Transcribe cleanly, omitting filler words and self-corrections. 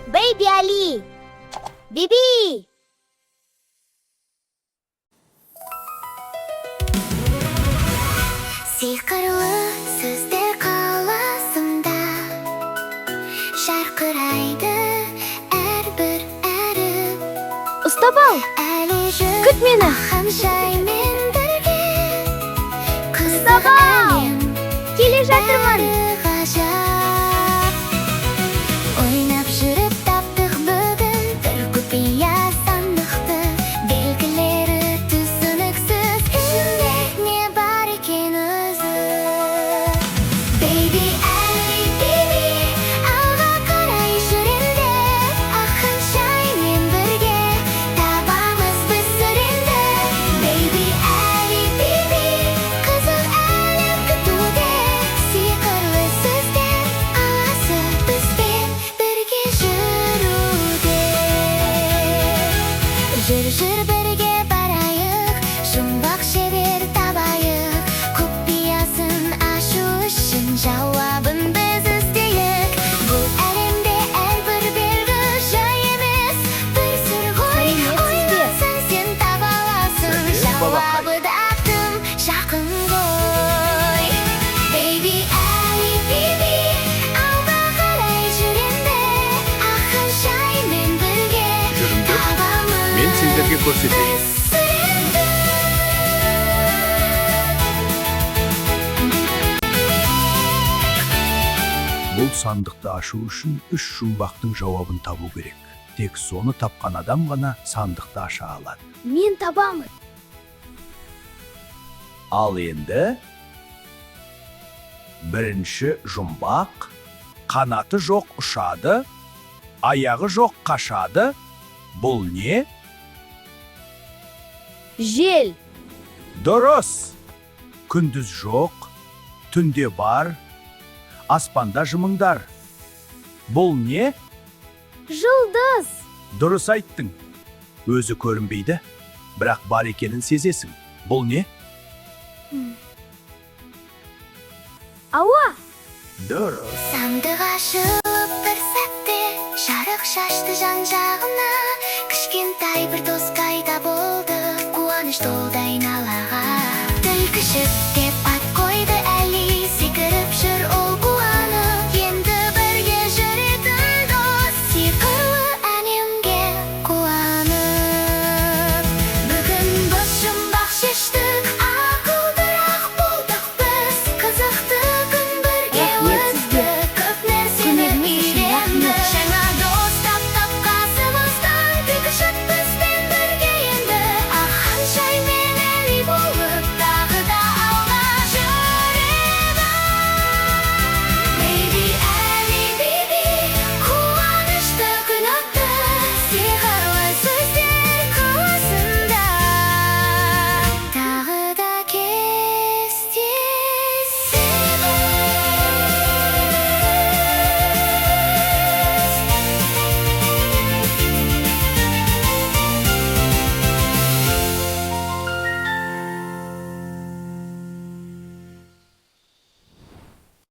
Бэйби Али! Биби! Сиқырлы сөздер қаласында жарқырайды әрбір әріп. Ұстап ал! Әлі жүр Күт мені! Ханшаймен бірге. Қызық Ұстап ал! әлем Келе жатырмын! бәрі ғажап. Ойнап жүріп таптық бүгін бір құпия сандықты. Белгілері түсініксіз, ішінде не бар екен өзі? Бэйби Али, Биби, алға қарай жүр енді. Ақ ханшаймен бірге табамыз біз сырыңды. Бэйби Али, Биби, қызық әлем күтуде. Сиқырлы сөздер қаласы бізбен бірге жүруде. Жүр, жүр, бірге барайық, жұмбақ шебер табайық. Құпиясын ашу үшін жауабын біз іздейік. Бұл әлемде әрбір белгі жай емес, бір сыр ғой. Сәлеметсіз бе? Ойлансаң, сен таба аласың. Сәлем, балақай. Жауабы да тым жақын ғой. Бэйби Али, Биби, алға қарай жүр енді. Ақ ханшаймен бірге Жүріңдер, табамыз мен сендерге көрсетейін. біз сырыңды. Бұл сандықты ашу үшін үш жұмбақтың жауабын табу керек. Тек соны тапқан адам ғана сандықты аша алады. Мен табамын! Ал енді бірінші жұмбақ: қанаты жоқ ұшады, аяғы жоқ қашады. Бұл не? Жел! Дұрыс. Күндіз жоқ, түнде бар, аспанда жымыңдар. Бұл не? Жұлдыз! Дұрыс айттың. Өзі көрінбейді, бірақ бар екенін сезесің. Бұл не? Ауа! Дұрыс. Сандық ашылып бір сәтте жарық шашты жан жағына. Кішкентай бір дос пайда болды, қуаныш толды айналаға. Түлкішік